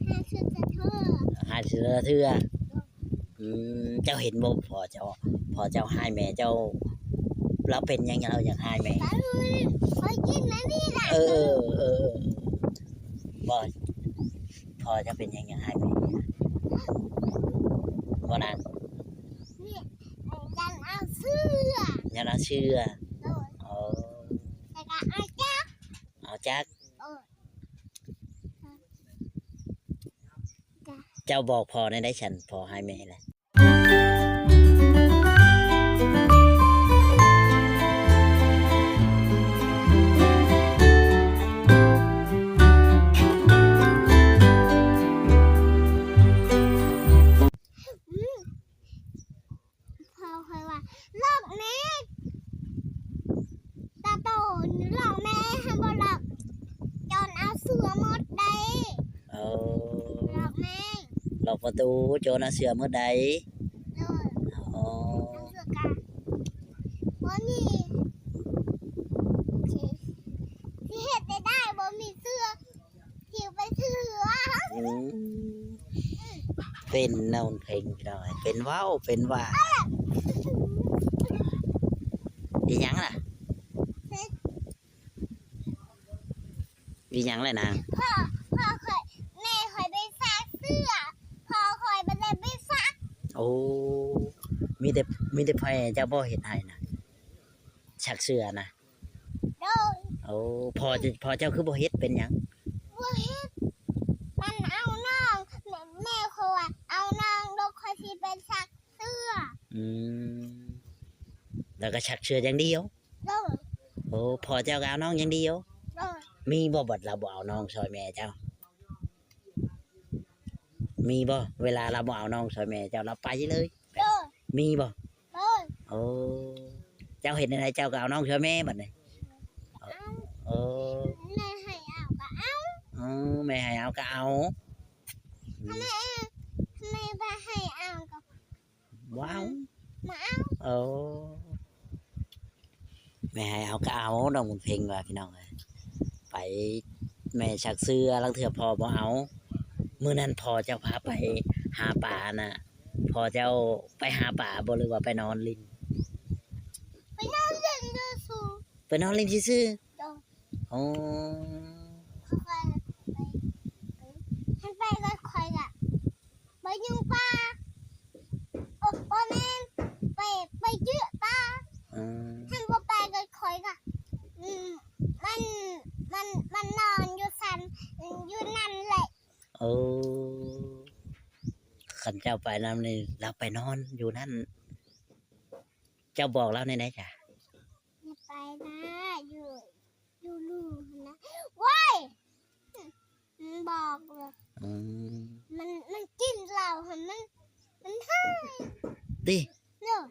ຫ້າສິບເທື່ອ ຫ້າສິບເທື່ອ. ອືມ ເຈົ້າເຫັນບໍ່ພໍ່ເຈົ້າ ພໍ່ເຈົ້າຮ້າຍແມ່ເຈົ້າ ລາວເປັນຫຍັງລາວຈັ່ງຮ້າຍແມ່? ຂ້ອຍກິນອັນນີ້ລະ. ເອີ ເອີ ເອີ ບໍ່ ພໍ່ເຈົ້າເປັນຫຍັງຈັ່ງຮ້າຍແມ່? ບໍ່ນາງ ຢ້ານເອົາເສື້ອ ຢ້ານເອົາເສື້ອ. ໂດຍ. ໂອ້ ແລ້ວກໍເອົາຈັກ ເອົາຈັກ. ໂອ້ ເຈົ້າບອກພໍ່ແນວໃດຊັ້ນ ພໍ່ຮ້າຍແມ່ລະ? ພໍ່ຂ້ອຍວ່າ ລັອກແນ່ ຕາໂຕ ລັອກແນ່ ຄັນບໍ່ລັອກ ໂຈນເອົາເສື້ອໝົດໄດ໋. ໂອ້ ລັອກແນ່ ລັອກປະຕູ ໂຈນເອົາເສື້ອໝົດໄດ໋. ໂດຍ. ອໍ ເສື້ອກະບໍ່ມີ ຊິ ຊິເຮັດໄດ້ ບໍ່ມີເສື້ອ ຫິວໄປເສື້ອ. ອືມ ເປັນນ້ອງເພັງ ພີ່ນ້ອງເອີຍ ເປັນເວົ້າເປັນວ່າ. ອີຫຍັງລະ? ອີຫຍັງລະນາງ? ພໍ່ ພໍ່ຂ້ອຍ ແມ່ຂ້ອຍໄປຊັກເສື້ອ ພໍ່ຂ້ອຍບໍ່ໄດ້ໄປຊັກ. ໂອ້ ມີແຕ່ ມີແຕ່ພໍ່ເຈົ້າບໍ່ເຮັດໃຫ້ນະ ຊັກເສື້ອນະ? ໂດຍ. ໂອ້ ພໍ່ ພໍ່ເຈົ້າຄືບໍ່ເຮັດ ເປັນຫຍັງ? ບໍ່ເຮັດ ມັນເອົານ້ອງ ແມ່ ແມ່ຂ້ອຍວ່າເອົານ້ອງ ແລ້ວຂ້ອຍຊິໄປຊັກເສື້ອ. ອືມ ແລ້ວກໍຊັກເສື້ອຢ່າງດຽວ. ໂດຍ. ໂອ້ ພໍ່ເຈົ້າກໍເອົານ້ອງຢ່າງດຽວ. ໂດຍ. ມີບໍ່ ບັດລາວບໍ່ເອົານ້ອງຊ່ອຍແມ່ເຈົ້າ? ມີບໍ່ ເວລາລາວບໍ່ເອົານ້ອງຊ່ອຍແມ່ເຈົ້າ ລາວໄປເລີຍ? ໂດຍ. ມີບໍ່? ໂດຍ. ໂອ້ ເຈົ້າເຮັດແນວໃດ ເຈົ້າກໍເອົານ້ອງຊ່ອຍແມ່ບັດນີ້? ເອົາ. ໂອ້ ແມ່ໃຫ້ເອົາກໍເອົາ. ເອີ ແມ່ໃຫ້ເອົາກໍເອົາ. ອືມ ແມ່ ແມ່ບໍ່ໃຫ້ເອົາກໍ ວ້າວ ມາເອົາ. ໂອ້ ແມ່ໃຫ້ເອົາກໍເອົາ ນ້ອງບຸນເພັງວ່າ ພີ່ນ້ອງເອີຍ ໄປ ແມ່ຊັກເສື້ອ ລາງເທື່ອພໍ່ບໍ່ເອົາ. ມື້ນັ້ນພໍ່ເຈົ້າພາໄປຫາປານະ ພໍ່ເຈົ້າໄປຫາປາບໍ່ ຫຼືວ່າໄປນອນຫຼິ້ນ? ໄປນອນຫຼິ້ນຊື່ໆ. ໄປນອນຫຼິ້ນຊື່ໆ. ໂດຍ. ອໍ ຂ້ອຍໄປ ໄປ ຄັນໄປກັບຂ້ອຍກະໄປຍົງປາ ໂອ ບໍ່ແມ່ນ ໄປ ໄປເຈື່ອປາ. ອືມ ຄັນບໍ່ໄປກັບຂ້ອຍກະ ອືມ ມັນ ມັນ ມັນນອນຢູ່ຊັ້ນ ຢູ່ນັ້ນແຫຼະ. ໂອ້ ຄັນເຈົ້າໄປນຳນີ້ ລາວໄປນອນຢູ່ນັ້ນ ເຈົ້າບອກລາວແນວໃດຈະ? ຢ່າໄປນະ ຢູ່ ຢູ່ລູກຫັ້ນນະ ໂອ້ຍ ມັນບອກເລີຍ. ອືມ ມັນ ມັນກິນເຫຼົ້າຫັ້ນ ມັນ ມັນຮ້າຍຕິ? ໂດຍ.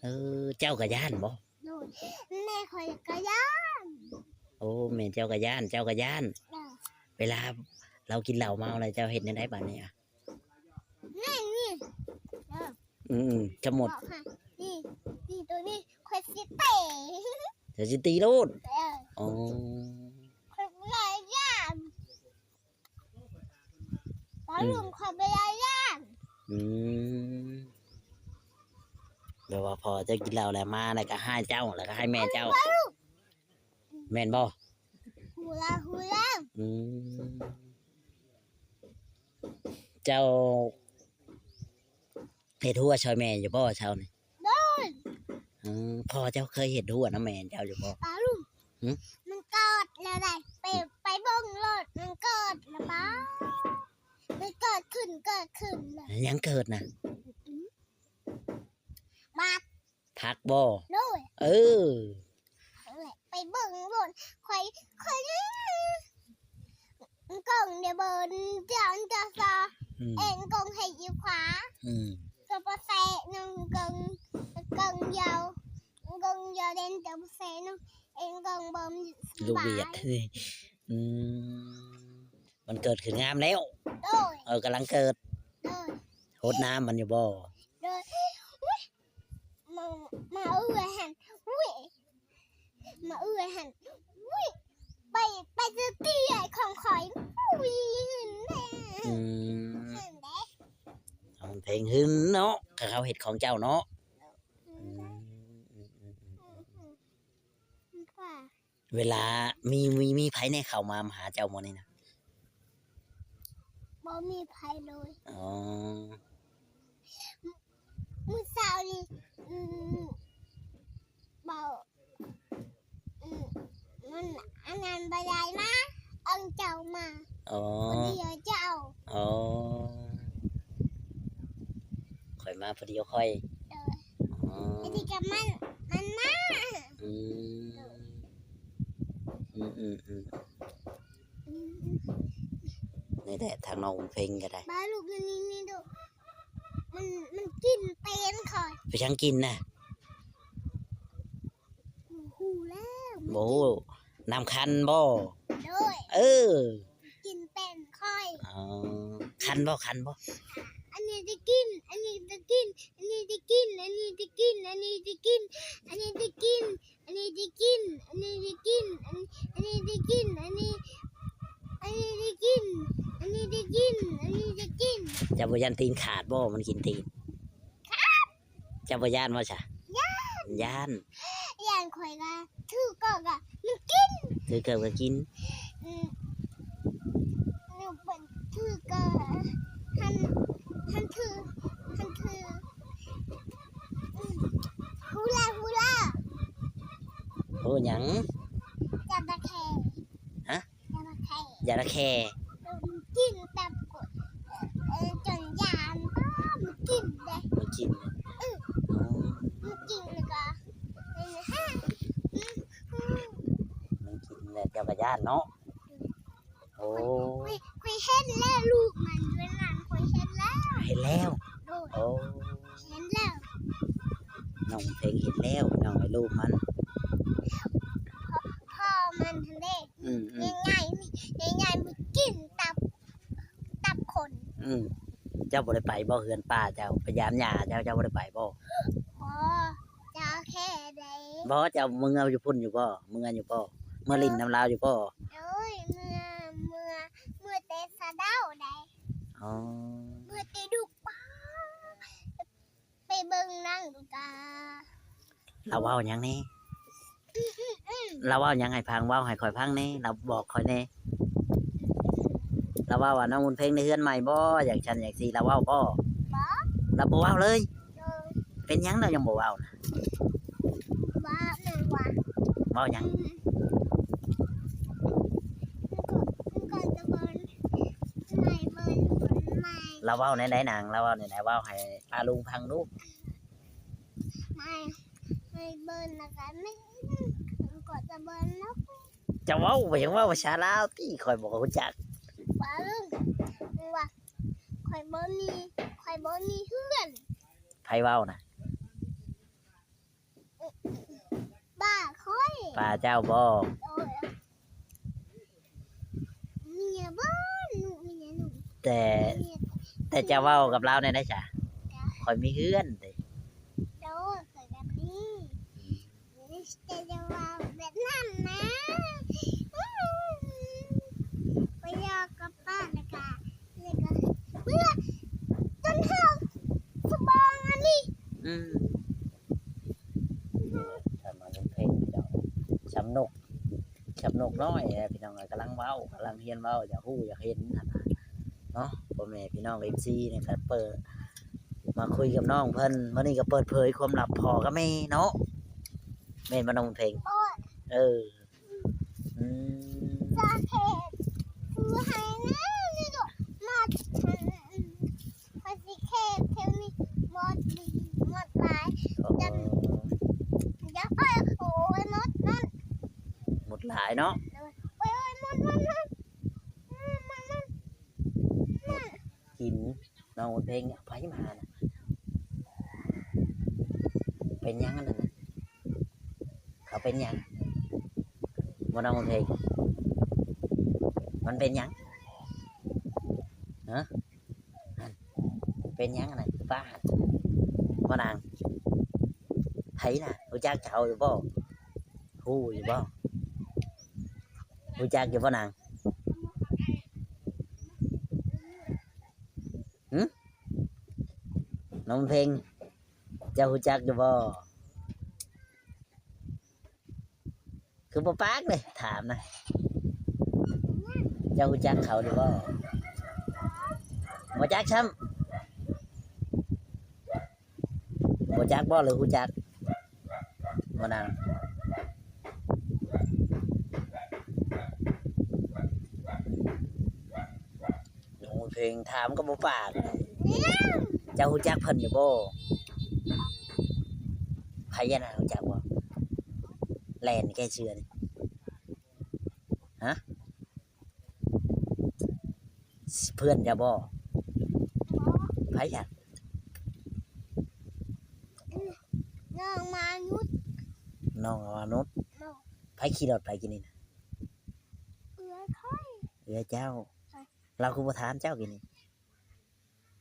ເອີ ເຈົ້າກໍຢ້ານບໍ່? ໂດຍ. ແມ່ຂ້ອຍກໍຢ້ານ. ໂອ້ ແມ່ເຈົ້າກໍຢ້ານ ເຈົ້າກໍຢ້ານ. ໂດຍ. ເວລາລາວກິນເຫຼົ້າເມົາແລ້ວ ເຈົ້າເຮັດແນວໃດບາດນີ້ອະ? ນີ້ ນີ້ ເອີ ອືມ ຈະໝົດ ບອກໃຫ້ ນີ້ ນີ້ ໂຕນີ້ ຂ້ອຍຊິຕີ ເຈົ້າຊິຕີໂລດ. ເອີ ອໍ ຂ້ອຍບໍ່ໄດ້ຢ້ານ ຕອນ ອືມ ລຸງຂ້ອຍບໍ່ໄດ້ຢ້ານ. ອືມ ແບບວ່າພໍເຈົ້າກິນເຫຼົ້າແລ້ວມາ ແລ້ວກໍຮ້າຍເຈົ້າ ແລ້ວກໍຮ້າຍແມ່ເຈົ້າ ແມ່ນບໍ່? ຮູ້ແລ້ວ ຮູ້ແລ້ວ. ອືມ ເຈົ້າເຮັດຮົ້ວຊ່ອຍແມ່ຢູ່ບໍ່ເຊົ້ານີ້? ໂດຍ. ອືມ ພໍ່ເຈົ້າເຄີຍເຮັດຮົ້ວນຳແມ່ເຈົ້າຢູ່ບໍ່? ປາລຸງ ຫຶ? ມັນເກີດແລ້ວໄດ໋ ໄປ ໄປເບິ່ງໂລດ ມັນເກີດແລ້ວປາ ມັນເກີດຂຶ້ນ ເກີດຂຶ້ນແລ້ວ. ຫຍັງເກີດນະ? ອືມ ໝາກ ຜັກບໍ່? ໂດຍ. ເອີ ໄປເບິ່ງໂລດ ຂ້ອຍ ຂ້ອຍ ກົງດຽວເບິ່ງ ຈານຈາຊາ ອືມ ເອັນກົງໃຫ້ອີຂວາ ອືມ ກະປະແສໜຶ່ງ ກົງ ກົງຍາວ ກົງຍາວເດັ່ນກະປະແສໜຶ່ງ ເອັນກົງເບິ່ງສະບາຍ ລູກວຽດ. ອືມ ມັນເກີດຂຶ້ນງາມແລ້ວ. ໂດຍ. ເອີ ກຳລັງເກີດ. ໂດຍ. ຫົດນ້ຳມັນຢູ່ບໍ່? ໂດຍ. ມາ ມາເອື້ອຍຫັ້ນ ຫວິ ມາເອື້ອຍຫັ້ນ ຫວິ ໄປ ໄປຈະເຕຍຂອງຂ້ອຍ ຫວິ ແນ່ ອືມ ເຫັນເດ້ ເອົາເພງຫຶງເນາະ ກະເຂົາເຮັດຂອງເຈົ້າເນາະ. ອືມ ອືມ ອືມ ອືມ ອືມ ອືມ ອືມ ເວລາມີ ມີ ມີໃຜແດ່ເຂົ້າມາ ມາຫາເຈົ້າມື້ນີ້ນະ? ບໍ່ມີໃຜເລີຍ. ອໍ ມື້ເຊົ້ານີ້ ອືມ ເວົ້າ ອືມ ມັນ ອັນນັ້ນບໍ່ໄດ້ມາ ເອົາເຈົ້າມາ. ອໍ ຄົນດຽວເຈົ້າ. ອໍ ຂ້ອຍມາຜູ້ດຽວຂ້ອຍ. ໂດຍ. ອໍ ອັນນີ້ກໍມັນ ມັນມາ. ອືມ ອືມ ອືມ ອືມ ອືມ ນີ້ແຫຼະ ທາງນ້ອງບຸນເພັງກໍໄດ້. ບາລູກນີ້ ນີ້ ນີ້ດູ ມັນ ມັນກິນຕີນຂ້ອຍ. ໄປຫຍັງກິນນະ? ບໍ່ຮູ້ແລ້ວ. ບໍ່ຮູ້ ນ້ຳຄັນບໍ່? ໂດຍ. ເອີ ກິນຕີນຂ້ອຍ. ອໍ ຄັນບໍ່? ຄັນບໍ່? ອັນນີ້ໄດ້ກິນ ອັນນີ້ໄດ້ກິນ ອັນນີ້ໄດ້ກິນ ອັນນີ້ໄດ້ກິນ ອັນນີ້ໄດ້ກິນ ອັນນີ້ໄດ້ກິນ ອັນນີ້ໄດ້ກິນ ອັນນີ້ໄດ້ກິນ ອັນ ອັນນີ້ໄດ້ກິນ ອັນນີ້ ອັນນີ້ໄດ້ກິນ ອັນນີ້ໄດ້ກິນ ອັນນີ້ໄດ້ກິນ. ເຈົ້າບໍ່ຢ້ານຕີນຂາດບໍ່? ມັນກິນຕີນ. ຂາດ. ເຈົ້າບໍ່ຢ້ານບໍ່ຊະ? ຢ້ານ. ຢ້ານ. ຢ້ານ ຂ້ອຍກໍຖືກກໍ ກໍມັນກິນ. ຖືກກໍ ກໍກິນ. ອືມ ໜູເປັນຖືກກໍ ຫັ້ນ ຫັ້ນຖືກ ຫັ້ນຖືກ. ອືມ ຮູ້ລະ ຮູ້ລະ. ຮູ້ຫຍັງ? ຈະລະເຂ. ຮະ? ຈະລະເຂ. ຈະລະເຂ. ເອີ ມັນກິນແບບ ເອີ ຈົນຢ້ານ ມັນກິນເດ້. ມັນກິນ. ອືມ. ອໍ ມັນກິນແລ້ວກໍ ມັນກິນແລ້ວເຈົ້າກໍຢ້ານເນາະ. ໂອ້ ຂ້ອຍ ຂ້ອຍເຫັນແລ້ວລູກມັນຢູ່ນັ້ນ ຂ້ອຍເຫັນແລ້ວ. ເຫັນແລ້ວ. ໂດຍ. ໂອ້ ເຫັນແລ້ວ ນ້ອງເພັງເຫັນແລ້ວ ນ້ອງ ລູກມັນ. ພໍ່ ພໍ່ມັນຫັ້ນເດ້. ອືມໆ ໃຫຍ່ໆ ໃຫຍ່ໆ ມັນກິນຕັບ ຕັບຄົນ. ອືມ ເຈົ້າບໍ່ໄດ້ໄປບໍ່ເຮືອນປ້າເຈົ້າ ໄປຢາມຍ່າເຈົ້າ ເຈົ້າບໍ່ໄດ້ໄປບໍ່? ບໍ່ ຈະແຄ່ໃດ. ບໍ່ ເຈົ້າເມືອຢູ່ພຸ້ນຢູ່ບໍ່? ເມືອຢູ່ບໍ່? ເມືອຫຼິ້ນນຳລາວຢູ່ບໍ່? ໂອ້ຍ ເມືອ ເມືອ ເມືອແຕ່ສະເດົາໃດ. ອໍ ເມືອແຕ່ດຸກ ປ້າ ໄປເບິ່ງໜັງດູກາ. ລາວເວົ້າຫຍັງແດ່? ອືມໆໆ ລາວເວົ້າຫຍັງໃຫ້ຟັງ? ເວົ້າໃຫ້ຂ້ອຍຟັງແດ່ ລາວບອກຂ້ອຍແດ່. ລາວເວົ້າວ່າ ນ້ອງບຸນເພັງໄດ້ເຮືອນໃໝ່ບໍ່? ຢ່າງຊັ້ນຢ່າງຊີ້ ລາວເວົ້າບໍ່? ບໍ່. ລາວບໍ່ເວົ້າເລີຍ? ໂດຍ. ເປັນຫຍັງລາວຍັງບໍ່ເວົ້ານະ? ເວົ້າແມ່ນວ່າ ເວົ້າຫຍັງ? ອືມ ມັນກໍ ມັນກໍຈະເບິ່ງໃໝ່ ເບິ່ງໃໝ່. ລາວເວົ້າແນວໃດນາງ? ລາວເວົ້າແນວໃດ? ເວົ້າໃຫ້ປ້າລຸງຟັງດູ. ໃໝ່ ໃໝ່ເບິ່ງແລ້ວກໍ ມັນກໍຈະເບິ່ງເນາະ. ເຈົ້າເວົ້າ ບໍ່ຢາກເວົ້າພາສາລາວຕິ? ຂ້ອຍບໍ່ຮູ້ຈັກ. ວ່າ ວ່າ ຂ້ອຍບໍ່ມີ ຂ້ອຍບໍ່ມີເຮືອນ. ໃຜເວົ້ານະ? ປ້າຂ້ອຍ. ປ້າເຈົ້າບໍ່? ໂດຍ. ເມຍບໍ່ ລູກເມຍລູກ. ແຕ່ ແຕ່ເຈົ້າເວົ້າກັບລາວແນວໃດຊະ? ຂ້ອຍມີເຮືອນເດ້. ໂດຍ ຂ້ອຍກໍມີ. ແຕ່ຢ່າເວົ້າແບບນັ້ນນະ. ໄປຢອກກັບປ້າແລ້ວກະ ແລ້ວກະເມື່ອຈົນເຮົາສະບອງອັນນີ້. ອືມ ທາງນ້ອງເພັງ ຊຳນົກ ຊຳນົກນ້ອຍແຫຼະພີ່ນ້ອງເອີຍ ກຳລັງເວົ້າ ກຳລັງຮຽນເວົ້າ ຢາກຮູ້ຢາກເຫັນຫັ້ນນະເນາະ. ພໍ່ແມ່ພີ່ນ້ອງເອັຟຊີນີ້ກໍເປີດ ມາຄຸຍກັບນ້ອງເພິ່ນ ມື້ນີ້ກໍເປີດເຜີຍຄວາມລັບພໍ່ກັບແມ່ເນາະ ແມ່ນບໍ່ນ້ອງເພັງ? ເອີ ອືມ ຈະເຮັດຄືໃຫ້ນະ ນີ້ລູກ ມາ ຂ້ອຍຊິເຂດແຖວນີ້ໝົດນີ້ ໝົດຫຼາຍ ອໍ ຈະ ຈະ ໂອ້ຍ ໂອ້ຍ ໝົດ ໝົດ ໝົດຫຼາຍເນາະ ໂດຍ ໂອ້ຍ ໂອ້ຍ ໝົດ ໝົດ ໝົດ ໝົດ ໝົດ ໝົດ ກິນ ນ້ອງເພັງ ໃຜມານະ ເປັນຫຍັງອັນນັ້ນນະ ເຂົາເປັນຫຍັງ ບໍ່ນ້ອງເພັງ ມັນເປັນຫຍັງ ຮະ ຫັ້ນ ເປັນຫຍັງອັນນັ້ນ ຄືປາຫັ້ນ ບໍ່ນາງ ໃຜນະ ຮູ້ຈັກເຂົາຢູ່ບໍ່ ຮູ້ຢູ່ບໍ່ ຮູ້ຈັກຢູ່ບໍ່ນາງ ນ້ອງເພັງ ເຈົ້າຮູ້ຈັກຢູ່ບໍ່? ຄືບໍ່ປາກເດ້ ຖາມນະ. ເຈົ້າຮູ້ຈັກເຂົາຢູ່ບໍ່? ບໍ່ຈັກຊ້ຳ. ບໍ່ຈັກບໍ່ ຫຼືຮູ້ຈັກ? ບໍ່ນາງ ໂອ້ ເພງຖາມກໍບໍ່ປາກ. ເຈົ້າຮູ້ຈັກເພິ່ນຢູ່ບໍ່? ໃຜຫັ້ນນະ ຮູ້ຈັກບໍ່? ແລ່ນແກ້ເຊື່ອນີ້ ຮະ? ເພື່ອນເຈົ້າບໍ່? ໃຜຊະ? ນ້ອງມະນຸດ ນ້ອງມະນຸດ. ໃຜຂີ່ລົດໄປກີ້ນີ້ນະ? ເອື້ອຍຂ້ອຍ. ເອື້ອຍເຈົ້າ. ລາວຄືບໍ່ຖາມເຈົ້າກີ້ນີ້?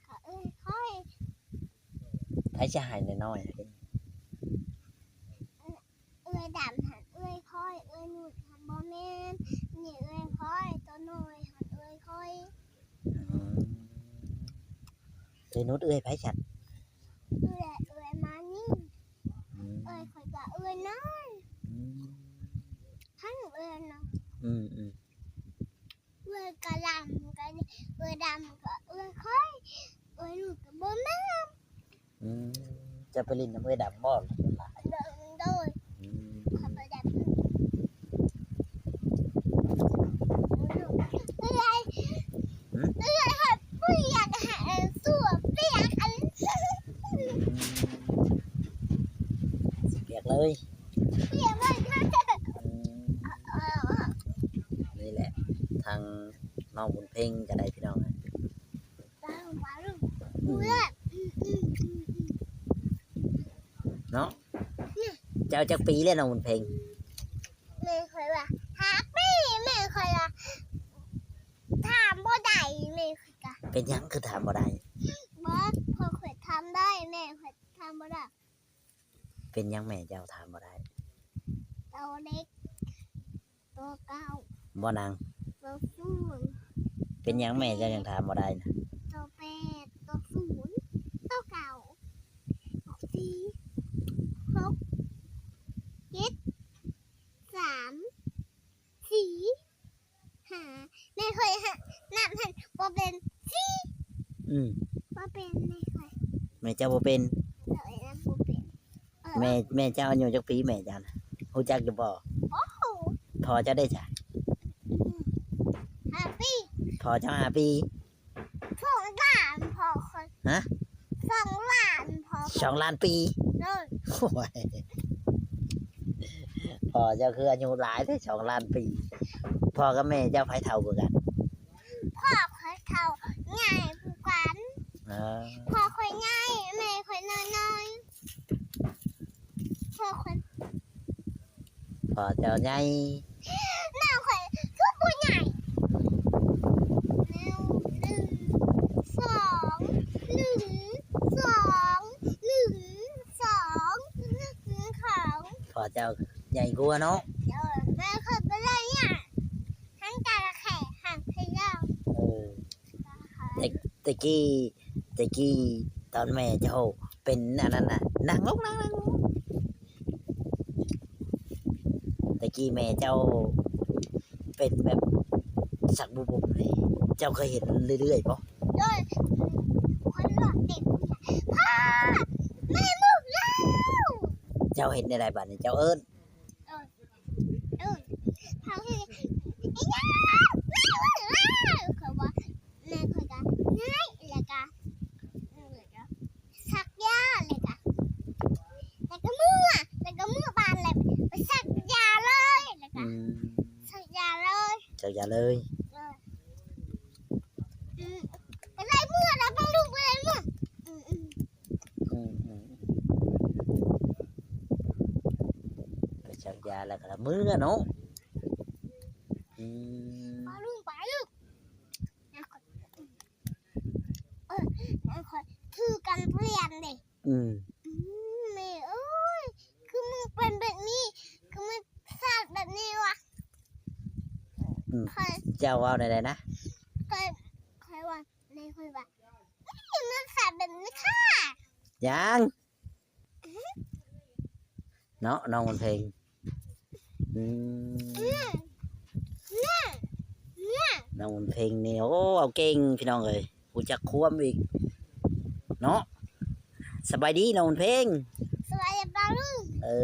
ກໍເອື້ອຍຂ້ອຍ. ໃຜຈະໃຫ້ນ້ອຍໆ? ເອື້ອຍດຳຫັ້ນເອື້ອຍຂ້ອຍ, ເອື້ອຍນຸດຫັ້ນບໍ່ແມ່ນ, ນີ້ເອື້ອຍຂ້ອຍ, ໂຕນ້ອຍຫັ້ນເອື້ອຍຂ້ອຍ. ອືມ ເອື້ອຍນຸດເອື້ອຍໃຜຊັ້ນ? ເອື້ອຍ ເອື້ອຍມານີ. ອືມ ເອື້ອຍຂ້ອຍກໍເອື້ອຍນ້ອຍ. ອືມ ທັງເອື້ອຍນ້ອຍ. ອືມໆ ເອື້ອຍກະດຳ ກະເອື້ອຍດຳ ກະເອື້ອຍຂ້ອຍ, ເອື້ອຍນຸດກະບໍ່ແມ່ນ. ອືມ ເຈົ້າໄປຫຼິ້ນນຳເອື້ອຍດຳບໍ່? ໂດຍ ໂດຍ. ອືມ ຂ້ອຍໄປດຳ ເອື້ອຍ ເອື້ອຍ ຫືມ ເອື້ອຍ ຂ້ອຍບໍ່ຢາກໃຫ້ອັນຊົ່ວປຽກອັນ ອືມ ປຽກເລີຍ ປຽກເລີຍ. ອືມ ນີ້ແຫຼະ ທາງນ້ອງບຸນເພັງກໍໄດ້ ພີ່ນ້ອງເອີຍ. ອືມ ເນາະ ເຈົ້າຈັກປີແລ້ວນ້ອງບຸນເພັງ? ແມ່ຂ້ອຍວ່າຫ້າປີ ແມ່ຂ້ອຍວ່າຖາມບໍ່ໄດ້ ແມ່ຂ້ອຍກະ ເປັນຫຍັງຄືຖາມບໍ່ໄດ້? ບໍ່ ພໍ່ຂ້ອຍຖາມໄດ້ ແມ່ຂ້ອຍຖາມບໍ່ໄດ້. ເປັນຫຍັງແມ່ເຈົ້າຖາມບໍ່ໄດ້? ໂຕເລັກ ໂຕເກົ້າ ບໍ່ນາງ? ໂຕສູນ. ເປັນຫຍັງແມ່ເຈົ້າຍັງຖາມບໍ່ໄດ້ນະ? ໂຕແປດ ໂຕສູນ ໂຕເກົ້າ ສີ່ ຫົກ ເຈັດ ສາມ ສີ່ ຫ້າ ແມ່ຂ້ອຍ ນັບຫັ້ນບໍ່ເປັນ ສີ່ ອືມ ບໍ່ເປັນ ແມ່ຂ້ອຍ ແມ່ເຈົ້າບໍ່ເປັນ ໂດຍ ນັບບໍ່ເປັນ. ເອີ ແມ່ ແມ່ເຈົ້າອາຍຸຈັກປີແມ່ເຈົ້ານະ? ຮູ້ຈັກຢູ່ບໍ່? ບໍ່ຮູ້. ພໍ່ເຈົ້າເດ້ຊະ? ອືມ ຫ້າປີ. ພໍ່ເຈົ້າຫ້າປີ? ສອງລ້ານພໍ່ຂ້ອຍ. ຮະ? ສອງລ້ານພໍ່ຂ້ອຍ. ສອງລ້ານປີ? ໂດຍ. ໂອ້ຍ ພໍ່ເຈົ້າຄືອາຍຸຫຼາຍແທ້ ສອງລ້ານປີ. ພໍ່ກັບແມ່ເຈົ້າໃຜເຖົ້າກວ່າກັນ? ພໍ່ຂ້ອຍເຖົ້າໃຫຍ່ກວ່າກັນ. ເອີ ພໍ່ຂ້ອຍໃຫຍ່ ແມ່ຂ້ອຍນ້ອຍໆ. ພໍ່ຂ້ອຍ ພໍ່ເຈົ້າໃຫຍ່ ແມ່ຂ້ອຍຄືບໍ່ໃຫຍ່. ໜຶ່ງ ສອງ ໜຶ່ງ ສອງ ໜຶ່ງ ສອງ ໜຶ່ງ ສອງ. ພໍ່ເຈົ້າໃຫຍ່ກວ່າເນາະ. ໂດຍ ແມ່ຂ້ອຍບໍ່ໄດ້ໃຫຍ່ ຫັ້ນກະແຄ່ຫາງຂະເຍົາ. ເອີ ແຕ່ ແຕ່ກີ້ ແຕ່ກີ້ຕອນແມ່ເຈົ້າເປັນອັນນັ້ນນະ ນັ່ງລົງ ນັ່ງ ນັ່ງລົງ. ແຕ່ກີ້ແມ່ເຈົ້າເປັນແບບສັກບຸບໆນີ້ ເຈົ້າເຄີຍເຫັນເລື້ອຍໆບໍ່? ໂດຍ ຄົນຫຼອກເດັກ ພໍ່ ແມ່ລຸກແລ້ວ. ເຈົ້າເຮັດແນວໃດບາດນີ້ ເຈົ້າເອີ້ນ? ເອີ ເອີ ເຂົາເຮັດ ອີຫຍັງ ແມ່ເອີ້ນແລ້ວ ເຂົາວ່າ ແມ່ຂ້ອຍກະໄດ້ ແລ້ວກະ ແລ້ວກະສັກຢາ ແລ້ວກະ ແລ້ວກະເມືອ ແລ້ວກະເມືອບ້ານ ແລ້ວໄປສັກຢາເລີຍ ແລ້ວກະ ອືມ ສັກຢາເລີຍ ສັກຢາເລີຍ. ເອີ ອືມ ໄປໄດ້ເມືອ ແລ້ວໄປລຸກ ໄປໄດ້ເມືອ ອືມ ອືມ. ອືມ ອືມ ໄປສັກຢາແລ້ວກໍລະເມືອເນາະ. ອືມ ປາລຸງ ປາລຸງ ເອີ ຂ້ອຍຖືກັນປ່ຽນເດ້. ອືມ ອືມ ແມ່ເອີຍ ຄືມຶງເປັນແບບນີ້ ຄືມຶງສາດແບບນີ້ວະ. ອືມ ຂ້ອຍ ເຈົ້າເວົ້າແນວໃດນະ? ຂ້ອຍ ຂ້ອຍວ່າ ແມ່ຂ້ອຍວ່າ ນີ້ມັນສາດແບບນີ້ຄ່າ. ຍັງ ເນາະ ນ້ອງບຸນເພັງ. ອືມ ນ້ອງບຸນເພັງນີ້ ໂອ້ ເວົ້າເກັ່ງພີ່ນ້ອງເອີຍ ຮູ້ຈັກຄວາມອີກເນາະ. ສະບາຍດີນ້ອງບຸນເພັງ. ສະບາຍດີປ້າລຸງ. ເອີ